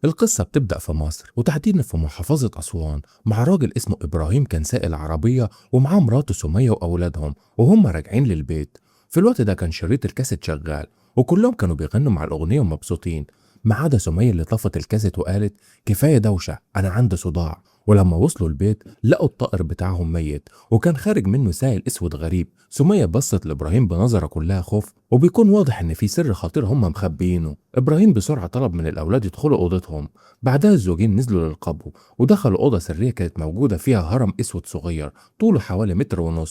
القصة بتبدأ في مصر، وتحديدا في محافظة أسوان، مع راجل اسمه إبراهيم كان سائق العربية ومعاه مراته سمية وأولادهم، وهم راجعين للبيت. في الوقت ده كان شريط الكاسيت شغال، وكلهم كانوا بيغنوا مع الأغنية ومبسوطين، ما عدا سمية اللي طفت الكاسيت وقالت كفاية دوشة، أنا عندي صداع. ولما وصلوا البيت لقوا الطائر بتاعهم ميت، وكان خارج منه سائل اسود غريب. سمية بصت لابراهيم بنظرة كلها خوف، وبيكون واضح ان في سر خطير هم مخبيينه. ابراهيم بسرعة طلب من الاولاد يدخلوا اوضتهم. بعدها الزوجين نزلوا للقبو ودخلوا اوضة سرية كانت موجودة فيها هرم اسود صغير طوله حوالي 1.5 متر،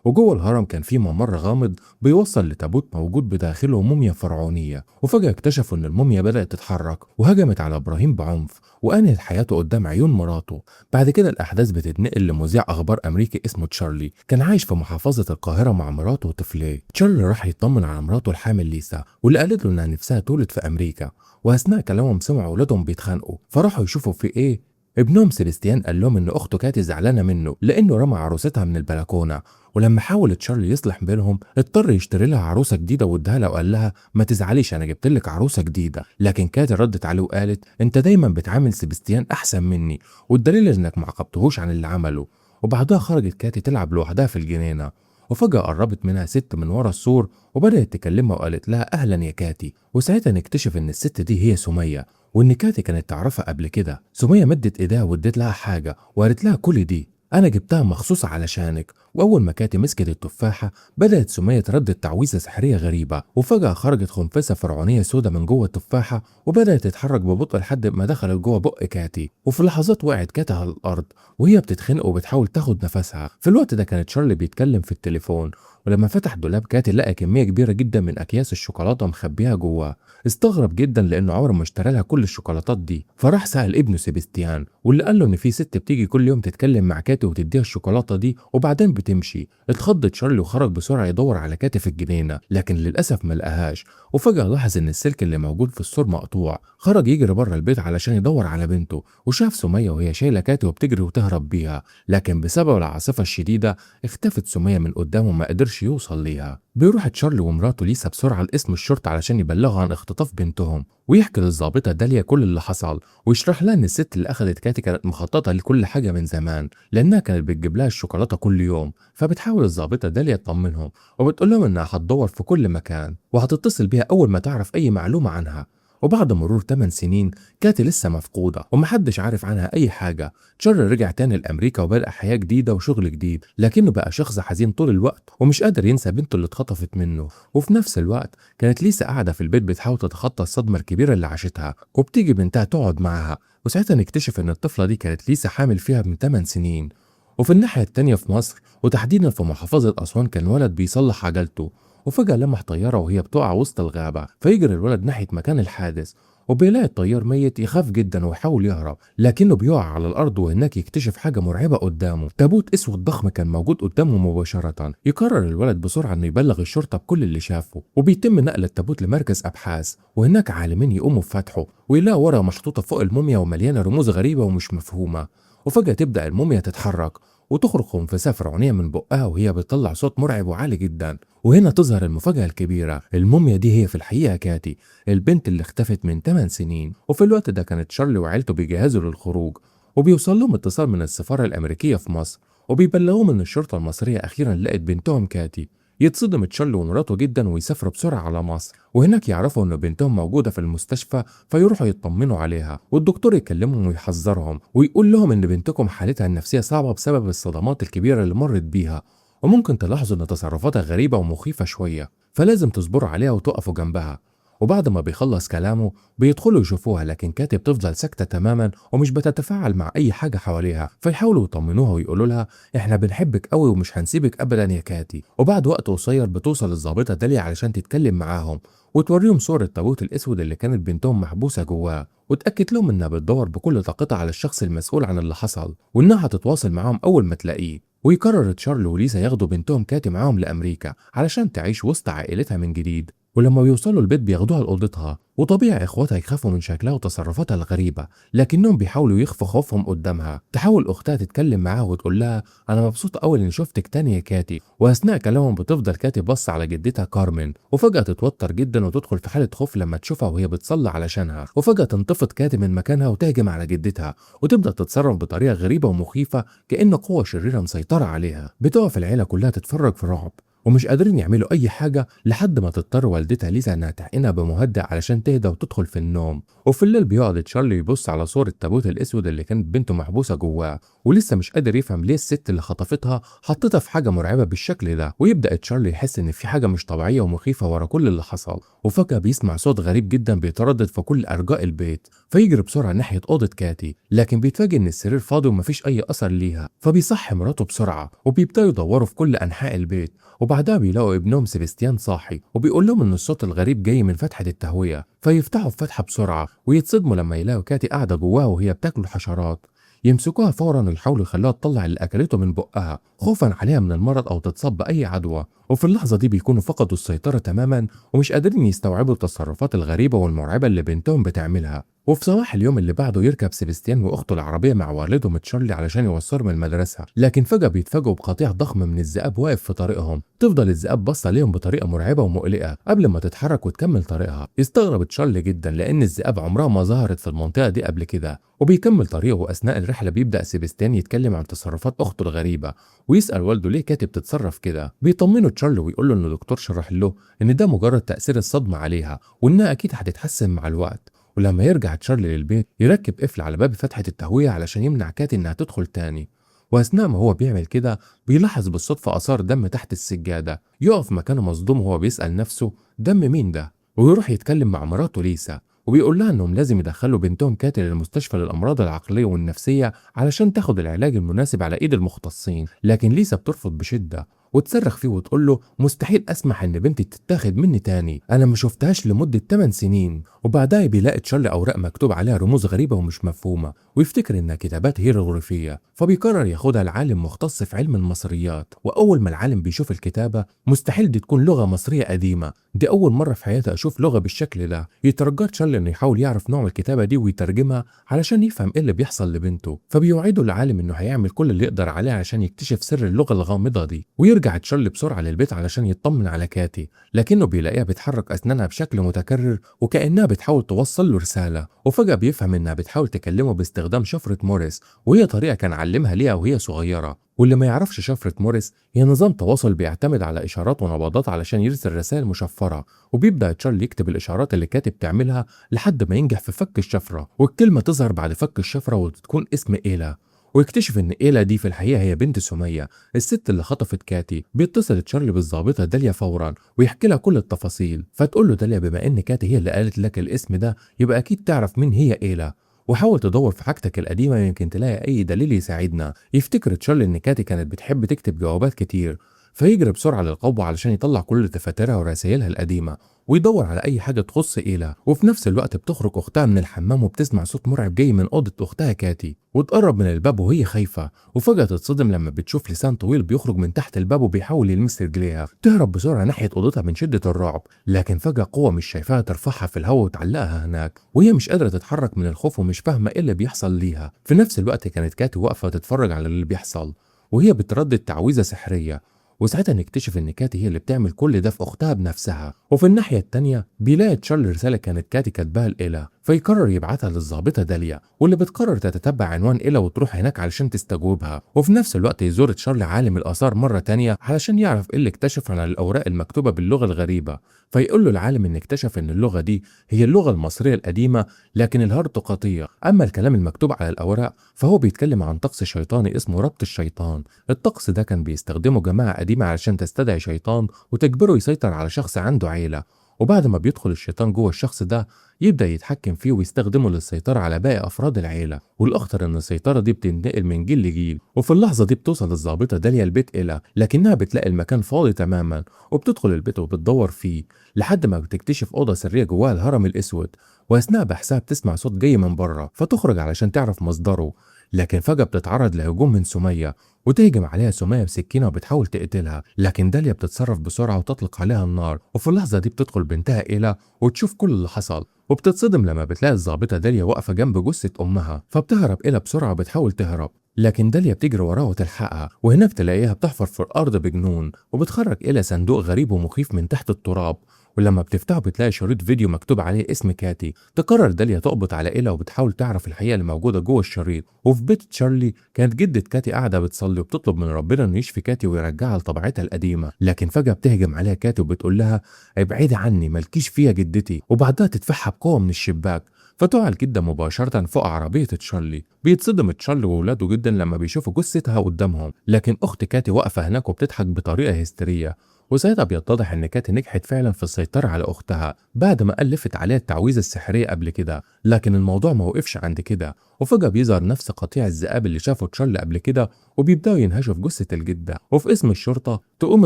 وجوه الهرم كان في ممر غامض بيوصل لتابوت موجود بداخله موميا فرعونية. وفجأة اكتشفوا ان الموميا بدأت تتحرك وهجمت على ابراهيم بعنف وانهت حياته قدام عيون مراته. بعد كده الاحداث بتتنقل لمذيع اخبار امريكي اسمه تشارلي، كان عايش في محافظة القاهرة مع مراته وطفليه. تشارلي راح يطمن على مراته الحامل ليسا، واللي قالت له انها نفسها تولد في امريكا. واثناء كلامهم سمعوا اولادهم بيتخانقوا، فراحوا يشوفوا في ايه. ابنهم سيبستيان قال لهم ان اخته كاتي زعلانة منه لانه رمى عروستها من البلكونه، ولما حاول تشارلي يصلح بينهم اضطر يشتري لها عروسه جديدة واداها لها وقال لها ما تزعليش انا جبت لك عروسه جديدة. لكن كاتي ردت عليه وقالت انت دايما بتعامل سيبستيان احسن مني، والدليل انك ما عاقبتهوش عن اللي عمله. وبعدها خرجت كاتي تلعب لوحدها في الجنينة، وفجأة قربت منها ست من ورا السور وبدأت تكلمها وقالت لها أهلا يا كاتي. وساعتها نكتشف إن الست دي هي سمية، وإن كاتي كانت تعرفها قبل كده. سمية مدت إيديها وادت لها حاجة وقالت لها كلي دي، أنا جبتها مخصوص علشانك. وأول ما كاتي مسكت التفاحة بدأت سمية تردد تعويذة سحرية غريبة، وفجأة خرجت خنفسة فرعونية سودة من جوه التفاحة وبدأت تتحرك ببطء لحد ما دخلت جوه بق كاتي. وفي لحظات وقعت كاتي على الأرض وهي بتتخنق وبتحاول تاخد نفسها. في الوقت ده كان تشارلي بيتكلم في التليفون، ولما فتح دولاب كاتي لقى كمية كبيرة جدا من أكياس الشوكولاتة مخبيها جواه. استغرب جدا لأنه عمره ما اشترى لها كل الشوكولاتات دي، فراح سأل ابنه سيبستيان، واللي قال له إن في ست بتيجي كل يوم تتكلم مع كاتي وتديها الشوكولاتة دي وبعدين بتمشي. اتخض تشارلي وخرج بسرعة يدور على كاتي في الجنينة، لكن للأسف ما لقاهاش. وفجأة لاحظ إن السلك اللي موجود في السور مقطوع. خرج يجري بره البيت علشان يدور على بنته، وشاف سمية وهي شايلة كاتي وبتجري وتهرب بيها، لكن بسبب العاصفة الشديدة اختفت سمية من قدامه وما قدرش يوصل ليها. بيروح تشارلي ومراته ليسا بسرعة لقسم الشرطة علشان يبلغوا عن اختطاف بنتهم، ويحكي للظابطة داليا كل اللي حصل، ويشرح لها ان الست اللي اخذت كاتي كانت مخططة لكل حاجة من زمان لانها كانت بتجيب لها الشوكولاتة كل يوم. فبتحاول الظابطة داليا تطمنهم وبتقول لهم انها هتدور في كل مكان وهتتصل بيها اول ما تعرف اي معلومة عنها. وبعد مرور 8 سنين كاتي لسه مفقودة ومحدش عارف عنها أي حاجة. تشارلي رجع تاني لأمريكا وبدأ حياة جديدة وشغل جديد، لكنه بقى شخص حزين طول الوقت ومش قادر ينسى بنته اللي اتخطفت منه. وفي نفس الوقت كانت ليسا قاعدة في البيت بتحاول تتخطى الصدمة الكبيرة اللي عاشتها، وبتيجي بنتها تقعد معاها. وساعتها نكتشف إن الطفلة دي كانت ليسا حامل فيها من 8 سنين. وفي الناحية التانية في مصر، وتحديدا في محافظة أسوان، كان ولد بيصلح عجلته، وفجأة لمح طيارة وهي بتقع وسط الغابة. فيجري الولد ناحية مكان الحادث وبيلاقي الطيار ميت. يخاف جدا ويحاول يهرب، لكنه بيقع على الأرض، وهناك يكتشف حاجة مرعبة قدامه. تابوت أسود ضخم كان موجود قدامه مباشرة. يقرر الولد بسرعة إنه يبلغ الشرطة بكل اللي شافه، وبيتم نقل التابوت لمركز أبحاث، وهناك عالمين يقوموا بفتحه ويلاقوا ورقة محطوطة فوق الموميا ومليانة رموز غريبة ومش مفهومة. وفجأة تبدأ الموميا تتحرك وتخرج خنفساء فرعونية من بقها وهي بتطلع صوت مرعب وعالي جدا. وهنا تظهر المفاجأة الكبيرة، الموميا دي هي في الحقيقة كاتي، البنت اللي اختفت من 8 سنين. وفي الوقت ده كانت شارلي وعيلته بيجهزوا للخروج، وبيوصل لهم اتصال من السفارة الأمريكية في مصر، وبيبلغوهم إن الشرطة المصرية أخيرا لقت بنتهم كاتي. يتصدم تشارلي ومراته جدا ويسافروا بسرعة على مصر، وهناك يعرفوا إن بنتهم موجودة في المستشفى، فيروحوا يطمنوا عليها. والدكتور يكلمهم ويحذرهم ويقول لهم إن بنتكم حالتها النفسية صعبة بسبب الصدمات الكبيرة اللي مرت بيها، وممكن تلاحظوا إن تصرفاتها غريبة ومخيفة شوية، فلازم تصبروا عليها وتقفوا جنبها. وبعد ما بيخلص كلامه بيدخلوا يشوفوها، لكن كاتي بتفضل ساكتة تماما ومش بتتفاعل مع أي حاجة حواليها. فيحاولوا يطمنوها ويقولوا لها احنا بنحبك قوي ومش هنسيبك أبدا يا كاتي. وبعد وقت قصير بتوصل الضابطة داليا علشان تتكلم معاهم وتوريهم صور التابوت الأسود اللي كانت بنتهم محبوسة جواه، وتأكد لهم إنها بتدور بكل طاقتها على الشخص المسؤول عن اللي حصل، وإنها هتتواصل معاهم أول ما تلاقيه. ويقرر تشارلي وليسا ياخدوا بنتهم كاتي معاهم لأمريكا علشان تعيش وسط عائلتها من جديد. ولما بيوصلوا البيت بياخدوها لأوضتها، وطبيعي اخواتها يخافوا من شكلها وتصرفاتها الغريبة، لكنهم بيحاولوا يخفوا خوفهم قدامها. تحاول اختها تتكلم معاها وتقول لها انا مبسوطة قوي اني شفتك تاني يا كاتي. واثناء كلامهم بتفضل كاتي بص على جدتها كارمن، وفجأة تتوتر جدا وتدخل في حالة خوف لما تشوفها وهي بتصلي علشانها. وفجأة تنتفض كاتي من مكانها وتهجم على جدتها، وتبدأ تتصرف بطريقة غريبة ومخيفة كأن قوة شريرة مسيطرة عليها. بتقف العيلة كلها تتفرج في رعب ومش قادرين يعملوا اي حاجة، لحد ما تضطر والدتها ليزا انها تحقنها بمهدئ علشان تهدى وتدخل في النوم. وفي الليل بيقعد تشارلي يبص على صور التابوت الاسود اللي كانت بنته محبوسة جواه، ولسه مش قادر يفهم ليه الست اللي خطفتها حطتها في حاجة مرعبة بالشكل ده. ويبدا تشارلي يحس ان في حاجة مش طبيعية ومخيفه ورا كل اللي حصل. وفجاة بيسمع صوت غريب جدا بيتردد في كل ارجاء البيت، فيجري بسرعة ناحية اوضة كاتي، لكن بيتفاجئ ان السرير فاضي ومفيش اي اثر ليها. فبيصحي مراته بسرعة وبيبداوا يدوروا في كل انحاء البيت. وبعدها بيلاقوا ابنهم سيباستيان صاحي، وبيقول لهم ان الصوت الغريب جاي من فتحة التهوية، فيفتحوا الفتحة بسرعة ويتصدموا لما يلاقوا كاتي قاعدة جواها وهي بتاكل حشرات. يمسكوها فورا ويحاولوا يخلوها تطلع اللي اكلته من بقها خوفا عليها من المرض او تتصاب باي عدوى. وفي اللحظة دي بيكونوا فقدوا السيطرة تماما ومش قادرين يستوعبوا التصرفات الغريبة والمرعبه اللي بنتهم بتعملها. وفي صباح اليوم اللي بعده يركب سيباستيان واخته العربية مع والدهم تشارلي علشان يوصلهم المدرسة، لكن فجاة بيتفاجئوا بقطيع ضخم من الذئاب واقف في طريقهم. تفضل الذئاب باصة ليهم بطريقة مرعبة ومقلقه قبل ما تتحرك وتكمل طريقها. يستغرب تشارلي جدا لان الذئاب عمرها ما ظهرت في المنطقة دي قبل كده، وبيكمل طريقه. واثناء الرحلة بيبدا سيباستيان يتكلم عن تصرفات اخته الغريبة ويسال والده ليه كاتي بتتصرف كده. بيطمنه تشارلي ويقول له ان الدكتور شرح له ان ده مجرد تاثير الصدمة عليها وانها اكيد هتتحسن مع الوقت. ولما يرجع تشارلي للبيت يركب قفل على باب فتحة التهوية علشان يمنع كاتي انها تدخل تاني. واثناء ما هو بيعمل كده بيلاحظ بالصدفة آثار دم تحت السجادة. يقف مكانه مصدوم وهو بيسأل نفسه دم مين ده، ويروح يتكلم مع مراته ليسا وبيقول لها انهم لازم يدخلوا بنتهم كاتي للمستشفى للأمراض العقلية والنفسية علشان تاخد العلاج المناسب على ايد المختصين. لكن ليسا بترفض بشدة وتصرخ فيه وتقول له مستحيل اسمح ان بنتي تتاخد مني تاني، انا ما شفتهاش لمدة 8 سنين. وبعدها بيلاقي تشارلي اوراق مكتوب عليها رموز غريبة ومش مفهومه، ويفتكر انها كتابات هيروغليفيه، فبيقرر ياخدها لعالم مختص في علم المصريات. واول ما العالم بيشوف الكتابة مستحيل دي تكون لغة مصرية قديمة، دي اول مرة في حياتي اشوف لغة بالشكل ده. يترجى تشارلي انه يحاول يعرف نوع الكتابة دي ويترجمها علشان يفهم ايه اللي بيحصل لبنته، فبيوعده العالم انه هيعمل كل اللي يقدر عليه عشان يكتشف سر اللغة الغامضة دي. ويرجع تشارلي بسرعة للبيت علشان يطمن على كاتي، لكنه بيلاقيها بتحرك اسنانها بشكل متكرر وكانها بتحاول توصل له رسالة. وفجاة بيفهم انها بتحاول تكلمه باستخدام شفرة موريس، وهي طريقه كان علمها ليها وهي صغيرة. واللي ما يعرفش شفرة موريس هي نظام تواصل بيعتمد على إشارات ونبضات علشان يرسل رسائل مشفرة. وبيبدأ تشارلي يكتب الإشارات اللي كاتي بتعملها لحد ما ينجح في فك الشفرة، والكلمة تظهر بعد فك الشفرة وتكون اسم إيلا. ويكتشف ان ايلا دي في الحقيقة هي بنت سميه الست اللي خطفت كاتي. بيتصل تشارلي بالظابطه داليا فورا ويحكي لها كل التفاصيل، فتقول له داليا بما ان كاتي هي اللي قالت لك الاسم ده يبقى اكيد تعرف مين هي ايلا، وحاول تدور في حاجتك القديمة يمكن تلاقي اي دليل يساعدنا. يفتكر تشارلي ان كاتي كانت بتحب تكتب جوابات كتير، فيجري بسرعة للقبو علشان يطلع كل دفاترها ورسائلها القديمة ويدور على اي حاجة تخص ايلا. وفي نفس الوقت بتخرج اختها من الحمام وبتسمع صوت مرعب جاي من اوضة اختها كاتي، وتقرب من الباب وهي خايفة. وفجاة تتصدم لما بتشوف لسان طويل بيخرج من تحت الباب وبيحاول يلمس رجليها. تهرب بسرعة ناحية اوضتها من شده الرعب، لكن فجاة قوة مش شايفاها ترفعها في الهواء وتعلقها هناك، وهي مش قادرة تتحرك من الخوف ومش فاهمه ايه اللي بيحصل ليها. في نفس الوقت كانت كاتي واقفة تتفرج على اللي بيحصل وهي بتردد تعويذه سحريه، وساعتها نكتشف ان كاتي هي اللي بتعمل كل ده في اختها بنفسها. وفي الناحية التانية بيلاقي تشارلي رسالة كانت كاتي كاتباها لإيلا، فيقرر يبعتها للظابطه داليا، واللي بتقرر تتتبع عنوان إيلا وتروح هناك علشان تستجوبها. وفي نفس الوقت يزور تشارلي عالم الاثار مرة تانية علشان يعرف ايه اللي اكتشف عن الاوراق المكتوبة باللغة الغريبة. فيقول له العالم ان اكتشف ان اللغة دي هي اللغة المصرية القديمة لكن الهرطقطيه، اما الكلام المكتوب على الاوراق فهو بيتكلم عن طقس شيطاني اسمه ربط الشيطان. الطقس ده كان بيستخدمه جماعة قديمة علشان تستدعي شيطان وتجبره يسيطر على شخص عنده عيله، وبعد ما بيدخل الشيطان جوه الشخص ده يبدأ يتحكم فيه ويستخدمه للسيطرة على باقي أفراد العيلة. والأخطر إن السيطرة دي بتنتقل من جيل لجيل. وفي اللحظة دي بتوصل الظابطة داليا البيت إيلا، لكنها بتلاقي المكان فاضي تماما، وبتدخل البيت وبتدور فيه لحد ما بتكتشف أوضة سرية جواها الهرم الأسود. وأثناء بحثها بتسمع صوت جاي من بره، فتخرج علشان تعرف مصدره، لكن فجأة بتتعرض لهجوم من سمية، وتهجم عليها سمية بسكينة وبتحاول تقتلها، لكن داليا بتتصرف بسرعة وتطلق عليها النار. وفي اللحظة دي بتدخل بنتها إيلا وتشوف كل اللي حصل، وبتتصدم لما بتلاقي الضابطة داليا واقفة جنب جثة أمها، فبتهرب إيلا بسرعة وبتحاول تهرب، لكن داليا بتجري وراها وتلحقها، وهناك تلاقيها بتحفر في الأرض بجنون، وبتخرج إيلا صندوق غريب ومخيف من تحت التراب، ولما بتفتحه بتلاقي شريط فيديو مكتوب عليه اسم كاتي. تقرر داليا تقبض على إيلا وبتحاول تعرف الحقيقة اللي موجودة جوه الشريط. وفي بيت تشارلي كانت جدة كاتي قاعدة بتصلي وبتطلب من ربنا انه يشفي كاتي ويرجعها لطبيعتها القديمة، لكن فجأة بتهجم عليها كاتي وبتقول لها ابعدي عني مالكيش فيها جدتي، وبعدها تدفعها بقوة من الشباك، فتقع الجدة مباشرة فوق عربية تشارلي. بيتصدم تشارلي وولاده جدا لما بيشوفوا جثتها قدامهم، لكن أخت كاتي واقفة هناك وبتضحك بطريقة هستيرية، وساعتها بيتضح إن كاتي نجحت فعلا في السيطرة على أختها بعد ما ألفت عليها التعويذة السحرية قبل كده. لكن الموضوع ما وقفش عند كده، وفجأة بيظهر نفس قطيع الذئاب اللي شافوا تشارلي قبل كده وبيبدأوا ينهشوا في جثة الجدة. وفي اسم الشرطة تقوم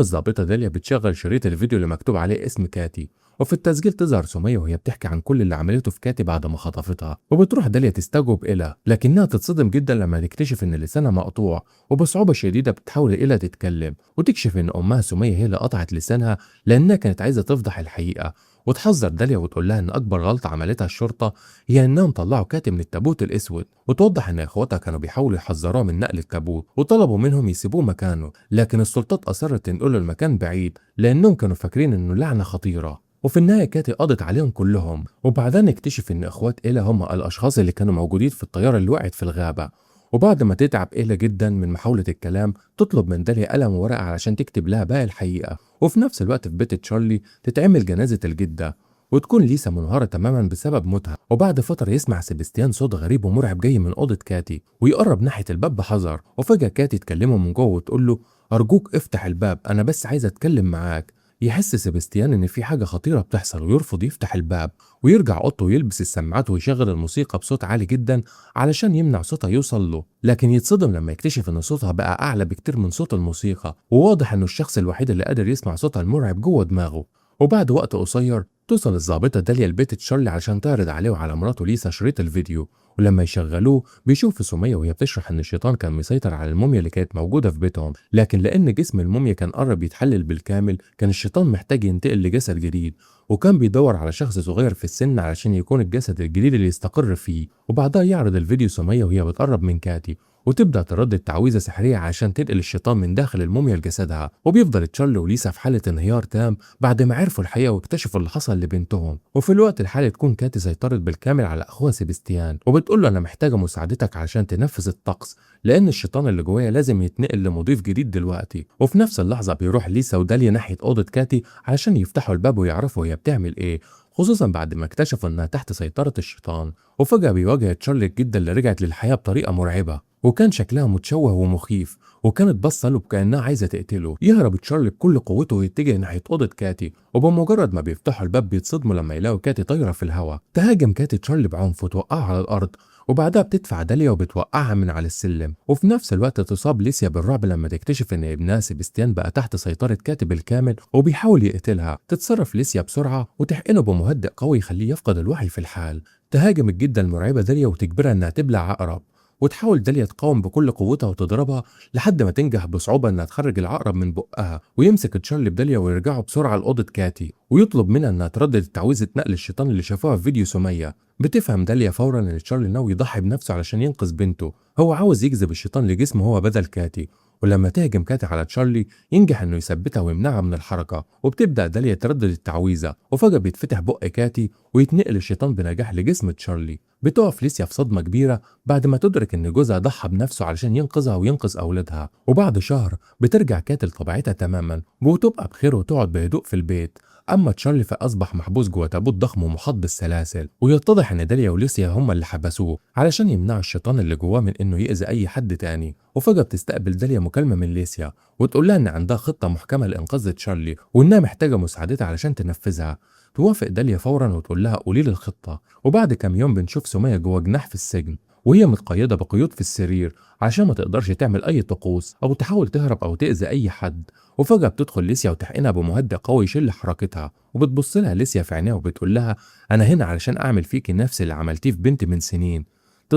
الضابطة داليا بتشغل شريط الفيديو اللي مكتوب عليه اسم كاتي، وفي التسجيل تظهر سمية وهي بتحكي عن كل اللي عملته في كاتي بعد ما خطفتها، وبتروح داليا تستجوب إيلا، لكنها تتصدم جدا لما تكتشف ان لسانها مقطوع، وبصعوبة شديدة بتحاول إيلا تتكلم، وتكشف ان امها سمية هي اللي قطعت لسانها لانها كانت عايزة تفضح الحقيقة، وتحذر داليا وتقول لها ان اكبر غلطة عملتها الشرطة هي انهم طلعوا كاتي من التابوت الاسود، وتوضح ان اخواتها كانوا بيحاولوا يحذروها من نقل التابوت وطلبوا منهم يسيبوه مكانه، لكن السلطات اصرت تنقله لمكان بعيد لانهم كانوا فاكرين انه لعنة خطيرة. وفي النهاية كاتي قضت عليهم كلهم، وبعدها نكتشف ان اخوات إيلا هم الاشخاص اللي كانوا موجودين في الطيارة اللي وقعت في الغابة. وبعد ما تتعب إيلا جدا من محاولة الكلام تطلب من داليا قلم وورقة علشان تكتب لها باقي الحقيقة. وفي نفس الوقت في بيت تشارلي تتعمل جنازة الجدة، وتكون ليسا منهارة تماما بسبب موتها. وبعد فترة يسمع سيباستيان صوت غريب ومرعب جاي من أوضة كاتي، ويقرب ناحية الباب بحذر، وفجأة كاتي تكلمه من جوه وتقول له أرجوك افتح الباب، أنا بس عايزة أتكلم معاك. يحس سيباستيان إن في حاجة خطيرة بتحصل ويرفض يفتح الباب، ويرجع أوضته ويلبس السماعات ويشغل الموسيقى بصوت عالي جدا علشان يمنع صوتها يوصل له، لكن يتصدم لما يكتشف إن صوتها بقى أعلى بكتير من صوت الموسيقى، وواضح إنه الشخص الوحيد اللي قادر يسمع صوتها المرعب جوه دماغه. وبعد وقت قصير توصل الضابطة داليا لبيت تشارلي علشان تعرض عليه وعلى مراته ليسا شريط الفيديو، ولما يشغلوه بيشوف سمية وهي بتشرح ان الشيطان كان مسيطر على الموميا اللي كانت موجودة في بيتهم، لكن لان جسم الموميا كان قرب يتحلل بالكامل كان الشيطان محتاج ينتقل لجسد جديد، وكان بيدور على شخص صغير في السن علشان يكون الجسد الجديد اللي يستقر فيه. وبعدها يعرض الفيديو سمية وهي بتقرب من كاتي وتبدأ تردد تعويذة سحرية عشان تنقل الشيطان من داخل الموميا لجسدها. وبيفضل تشارلي وليسا في حالة انهيار تام بعد ما عرفوا الحقيقة واكتشفوا اللي حصل لبنتهم. وفي الوقت الحالي تكون كاتي سيطرت بالكامل على أخوها سيباستيان، وبتقول له أنا محتاجة مساعدتك عشان تنفذ الطقس لأن الشيطان اللي جوايا لازم يتنقل لمضيف جديد دلوقتي. وفي نفس اللحظة بيروح ليسا وداليا ناحية أوضة كاتي علشان يفتحوا الباب ويعرفوا هي بتعمل إيه، خصوصا بعد ما اكتشفوا انها تحت سيطرة الشيطان. وفجأة بيواجه تشارلي الجدة اللي رجعت للحياة بطريقة مرعبة، وكان شكلها متشوه ومخيف، وكانت باصة له كأنها عايزة تقتله. يهرب تشارلي بكل قوته ويتجه ناحية أوضة كاتي، وبمجرد ما بيفتحوا الباب بيتصدموا لما يلاقوا كاتي طايرة في الهواء. تهاجم كاتي تشارلي بعنف وتوقعه على الأرض، وبعدها بتدفع داليا وبتوقعها من على السلم. وفي نفس الوقت تصاب ليسيا بالرعب لما تكتشف ان ابنها سيباستيان بقى تحت سيطرة كاتي بالكامل وبيحاول يقتلها. تتصرف ليسيا بسرعة وتحقنه بمهدئ قوي يخليه يفقد الوعي في الحال. تهاجم الجدة المرعبة داليا وتجبرها انها تبلع عقرب، وتحاول داليا تقاوم بكل قوتها وتضربها لحد ما تنجح بصعوبة انها تخرج العقرب من بقها. ويمسك تشارلي بداليا ويرجعوا بسرعة لأوضة كاتي، ويطلب منها انها تردد تعويذة نقل الشيطان اللي شافوها في فيديو سمية. بتفهم داليا فورا ان تشارلي ناوي يضحي بنفسه علشان ينقذ بنته، هو عاوز يجذب الشيطان لجسمه هو بدل كاتي. ولما تهجم كاتي على تشارلي ينجح انه يثبتها ويمنعها من الحركة، وبتبدا داليا تردد التعويذه، وفجاة بيتفتح بق كاتي ويتنقل الشيطان بنجاح لجسم تشارلي. بتقف ليسيا في صدمة كبيرة بعد ما تدرك ان جوزها ضحى بنفسه علشان ينقذها وينقذ اولادها. وبعد شهر بترجع كاتي لطبيعتها تماما وتبقى بخير وتقعد بهدوء في البيت. اما تشارلي فاصبح محبوس جوه تابوت ضخم ومحاط بالسلاسل، ويتضح ان داليا وليسيا هما اللي حبسوه علشان يمنعوا الشيطان اللي جواه من انه يأذي اي حد تاني. وفجأة بتستقبل داليا مكالمة من ليسيا وتقول لها ان عندها خطة محكمة لإنقاذ تشارلي وانها محتاجة مساعدتها علشان تنفذها. توافق داليا فورا وتقول لها قولي لي الخطة. وبعد كام يوم بنشوف سمية جوه جناح في السجن وهي متقيدة بقيود في السرير عشان ما تقدرش تعمل أي طقوس أو تحاول تهرب أو تأذي أي حد. وفجأة بتدخل ليسيا وتحقنها بمهدئ قوي يشل حركتها، وبتبص لها ليسيا في عينيها وبتقول لها أنا هنا علشان أعمل فيكي نفس اللي عملتيه في بنتي من سنين.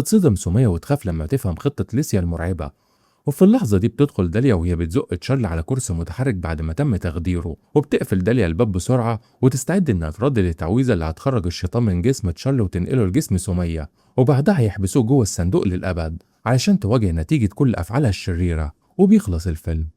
تتصدم سمية وتخاف لما تفهم خطة ليسيا المرعبة. وفي اللحظة دي بتدخل داليا وهي بتزق تشارلي على كرسي متحرك بعد ما تم تخديره، وبتقفل داليا الباب بسرعة وتستعد إنها تردد التعويذة اللي هتخرج الشيطان من جسم تشارلي وتنقله لجسم سمية، وبعدها يحبسوه جوه الصندوق للأبد علشان تواجه نتيجة كل أفعالها الشريرة. وبيخلص الفيلم.